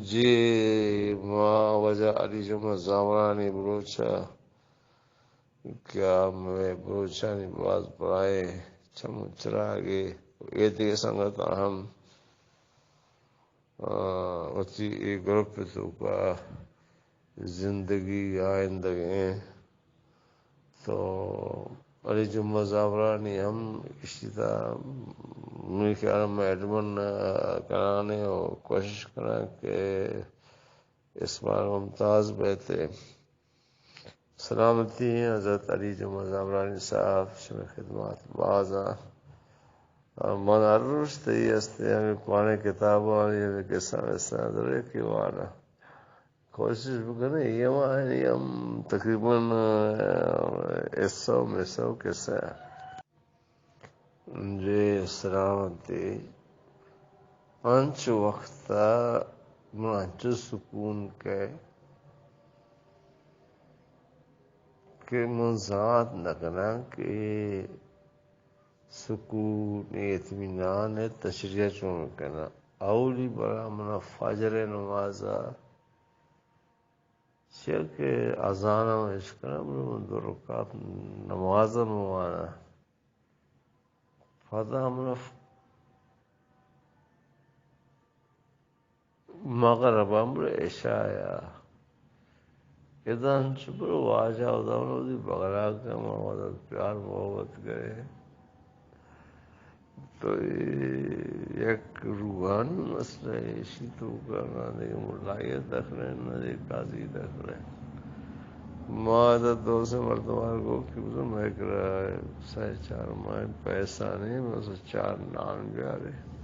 جی، ما واجہ علی جمعہ زامرانی بلوچ ءَ کہ آ مئے بلوچانی باز بلاہیں چم ءُ چراگے، اے دگہ سنگتاں ہم، آ، وتی اے گروپ ءِ توکا زندگی آئندگیں۔ تو علی جمعہ زامرانی ہم اشی تا، منی خیال ءَ من ایڈمن کنانے و کوشش کناں کہ اسماعیل ممتاز بیتے۔ سلامتی حضرت علی جمعہ زامرانی صاحب، شمئے خدمات باز آں۔ من ہر روچ تئی ہستے ہمے پرانے کتابانی ہمے قصہ مسہ درے کہ وانا۔ کوشش بکنے، اے ہم آہانی ہم تقریباً، آ، حصہ و مسہ و قصہ۔ جی سلامتی۔ انچ وقت ءَ من انچو سکون کئے کہ من زانت نہ کناں کہ سکون، اطمینان ءِ تشریح چون کناں۔ اولی برا من فجر ءِ نماز ءَ چیا کہ اذان ءَ من اشکناں، بلے من دو رکعت نماز ءَ من واناں۔ پدا من ف-، مغرب ءَ بلے عشاء ءَ۔ ادا انچو بلے واجہ ادا من وتی بغلاک ءَ من ودا پیار محبت کرے۔ تو اے یک روحانی مسئلہ ہے، ایشی توکا نہ دگہ ملائیت دخل ہے، نہ دگہ قاضی دخل ہے۔ ما ادا دو سے مردمان گو کہ بزن مئے کرا سہ چار ماہ پیسہ نہیں، بس چار نان بیارے۔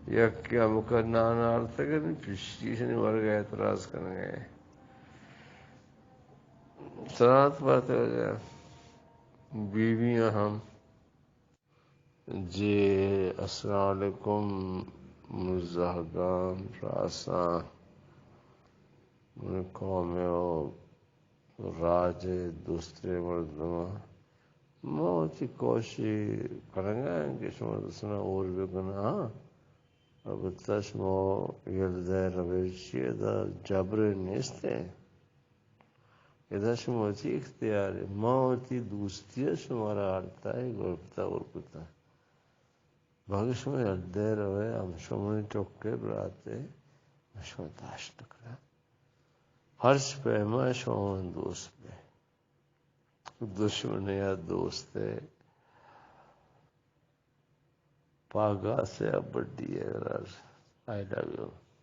یک کہ ہمکا نان آرتگ، پشتی شنی ورگ اعتراض کنگے۔ سلامت باتے واجہ۔ بیویاں ہم۔ جی، السلام علیکم۔ من زہگاں، راساں، من قوم و راج دوستیں مردماں۔ ما وتی کوشش کنگا ایں کہ شما دوستاں اور بکناں۔ ہاں، البتہ شما یلدہ روے چی ادا جبر نیست۔ ادا شما وتی اختیار، ما وتی دوستی ءَ شمارا آرتا، اے گرپتا اور کتا۔ باقی شما یلدہ روے، ہم شما منی چکے براتے، من شما داشت نکناں۔ ہرچ پیما شما من دوست بے۔ دشمن یا دوست ہے۔ پاگا سے بڈی ہے، راز۔ I love you.